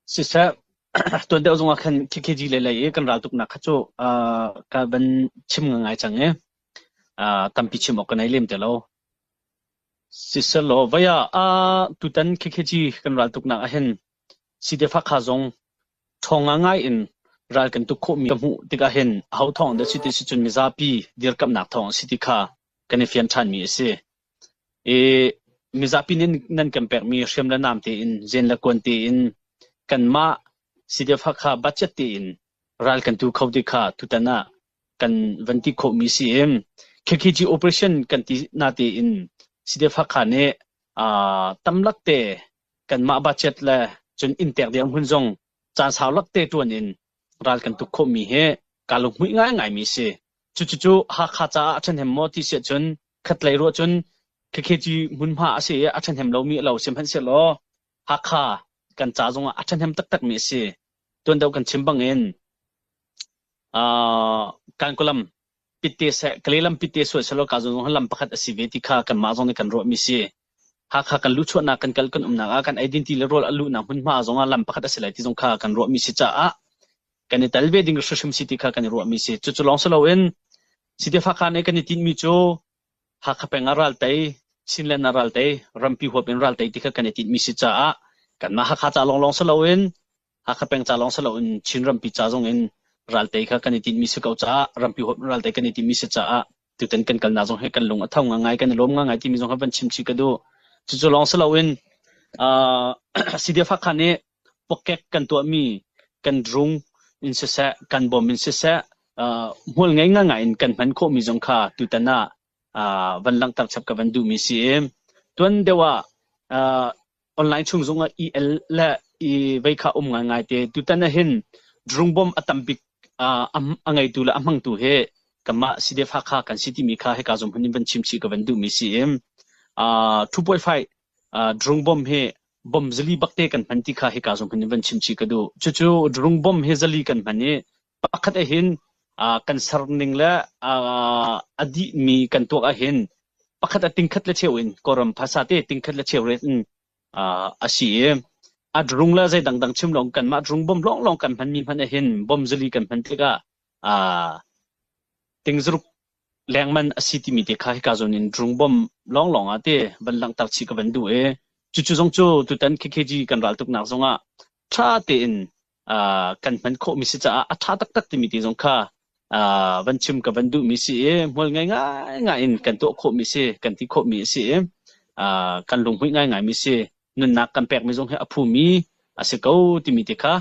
Siseh, tuan deuh zongah khan KKG le lei i kan raltuknak kha cu ka van chim ngai cang i tampi chim awk ka nei lem ti lo. Sisehlaw voi ah tutan KKG kan raltuknak ahhin CDF Hakha zong ṭhawng ngai in ral kan tuk khawhmi ka hmuh tikah hin aho thawng dah si ti si cun mizapi dirkamhnak thawng a si ti kha kan i fian ṭhanmi a si. I mizapi nih nan kan pekmi hriam le nam tein, zen le kuan tein kanmah CDF Hakha budget tein ral kan tu kho ti kha tutan ah kan van ti khawhmi si i KKG operation kan ti na tein CDF Hakha nih tamlak te kanmah budget le cun inntek dirhmun zong caan sau lak te ṭuan in ral kan tuk khawhmi hi kaa lunghmuih ngaingaimi si. Cucucu Hakha caah a ṭhahnem maw ti si ahcun khatlei ruah cun KKG hmunhma a si i a ṭhahnem lomi a lo sihmanhsehlaw Hakha kan ca zongah a ṭhahnem taktakmi a si. Tuan deuh kan chim bangin Kankaw pitte seh Kalay lam pitte sual sehlaw ka zong lam pakhat a si ve ti kha kanmah zong nih kan ruahmi si. Hakha kan luhchuahnak kan kal kan umnak ah kan eidin ti le rawl a luhnak hmunhma zongah lam pakhat a si lai ti zong kha kan ruahmi si caah kan i tel ve ding hrimhrim si ti kha kan i ruahmi si. Cucu lawng si loin City Hakha nih kan i tinhmi cu Hakha peng ah ral tei, Chinland ah ral tei, rampi huap in ral tei ti kha kan i tinhmi si caah kanmah Hakha ca lawnglawng si loin Hakha peng ca lawng si loin Chin rampi ca zong in ral tei kha kan i tinhmi si ko caah rampi huap in ral tei kan i tinhmi si caah tutan kan kalnak zong hi kan lung a tho ngai kan i lawm ngai timi zong kha van chim chih ka duh. Cucu lawng si loin uh, CDF Hakha nih pokek kan tuahmi kan drung in siseh kan bom in siseh uh, hmual ngei ngai in kan hman khawhmi zong kha tutan ah uh, van langhter chap ka van duhmi si i tuan deuh ah uh, online chung zongah EL le i vei kha um ngaingai te. Tutan ah hin drung bom a tam bik a ngeitu le a hmangtu hi kanmah CDF Hakha kan si timi kha hika zong hmun in van chim chih ka van duhmi si i 2.5 drung bom hi bom zali bak te kan hman ti kha hika zong hmun in van chim chih ka duh. Cucu drung bom hi zali kan hman i pakhat ah hin kan ser ning le a dihmi kan tuak ah hin pakhat ah tingkhat le cheu in Kawlram phasa te tingkhat le cheu ret in a si i a drung le zei dangdang chim lawng kanmah drung bom lawnglawng kan hmanmi hmanh ah hin bom zali kan hman tikah tingzaruk lengman a si timi te kha hika zawn in drung bom lawnglawng ah te van langhter chih ka van duh i cucu zong cu tutan KKG kan raltuknak zongah ṭha tein kan hman khawhmi si caah a ṭha taktak timi ti zong kha van chim ka van duhmi si i hmual ngei ngaingai in kan tuah khawhmi si kan ti khawhmi a si i kan lunghmuih ngaingaimi si nunnak kan pekmi zong hi a phumi a si ko timi te kha.